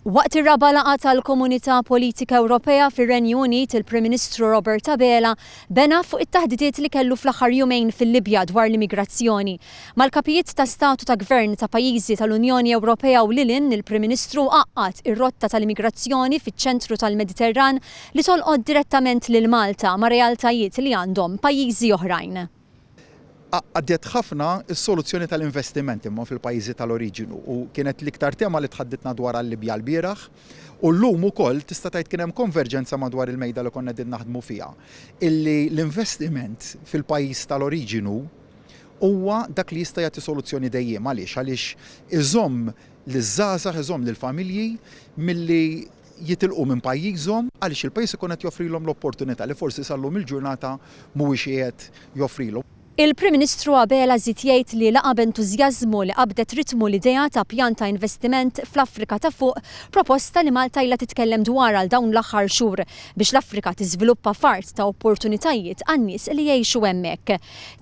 Waqt ir-raba' laqgħa tal-Komunità Politika Ewropea fir-Renju Unit, il-Prim Ministru Robert Abela bena fuq it-taħdidiet li kellu fl-aħħar jumejn fil-Libja dwar l-immigrazzjoni. Mal-kapijiet ta' stat u ta' gvern ta' pajjiżi tal-Unjoni Ewropea u lil hinn, il-Prim Ministru għaqqad ir-rotta tal-immigrazzjoni fiċ-ċentru tal-Mediterran li tolqot direttament lil Malta ma' realtajiet li għandhom pajjiżi oħrajn. Għaqqdet ħafna s-soluzzjoni tal-investiment imma fil-pajjiżi tal-oriġinu u kienet l-iktar tema li tħadditna dwarha l-Libja lbieraħ u llum ukoll tista' tgħid kien hemm konverġenza madwar il-mejda li konna qegħdin naħdmu fiha illi l-investiment fil-pajjiż tal-oriġinu huwa dak li jista' jagħti soluzzjoni dejjiema. Għaliex? Għaliex iżomm liż-żgħażagħ, iżomm lill-familji milli jitilqu minn pajjiżhom għaliex il-pajjiż ikun qed joffrilhom l-opportunità li forsi sal-lum il-ġurnata mhuwiex qiegħed joffrilhom. Il-Prim Ministru Abela żied jgħid li laqa' b'entużjażmu li qabdet ritmu l-idea ta' pjan ta' investiment fl-Afrika ta' Fuq, proposta li Malta ilha titkellem dwarha għal dawn l-aħħar xhur biex l-Afrika tiżviluppa f'art ta' opportunitajiet għan-nies li jgħixu hemmhekk.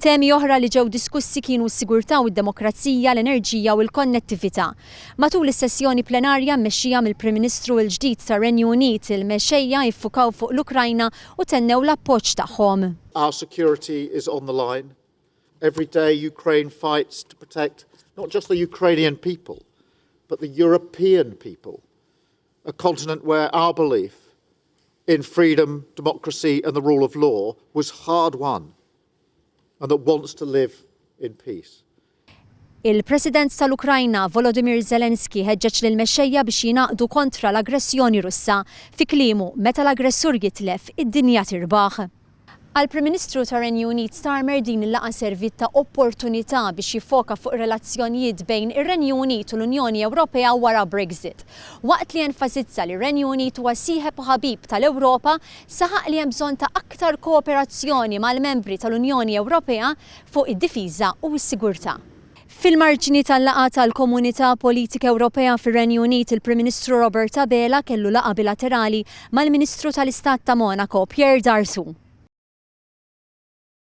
Temi oħra li ġew diskussi kienu s-sigurtà u d-demokrazija, l-enerġija u l-konnettività. Matul is-sessjoni plenarja mmexxija mill-Prim Ministru l-ġdid tar-Renju Unit, il-mexxejja iffukaw fuq l-Ukrajna u tennew l-appoġġ tagħhom. Our security is on the line. Every day Ukraine fights to protect not just the Ukrainian people, but the European people, a continent where our belief in freedom, democracy and the rule of law was hard won and that wants to live in peace. Il-President tal-Ukrajna, Volodymyr Zelensky ħeġġeġ lill-mexxejja biex jingħaqdu kontra l-aggressjoni Russa. Fi kliemu, meta l-aggressur jitlef, id-dinja tirbaħ. Għall-Prim Ministru tar-Renju Unit Starmer din il-laqgħa serviet ta' opportunità biex jiffoka fuq ir-relazzjonijiet bejn ir-Renju Unit u l-Unjoni Ewropea wara Brexit. Waqt li enfasizza li r-Renju Unit huwa sieħeb u ħabib tal-Ewropa, saħaq li hemm bżonn ta' aktar kooperazzjoni mal-membri tal-Unjoni Ewropea fuq id-difiża u s-sigurtà. Fil-marġni tal-laqgħa tal-Komunità Politika Ewropea fir-Renju Unit, il-Prim Ministru Robert Abela kellu laqgħa bilaterali mal-Ministru tal-Istat ta' Monaco, Pierre Dartout.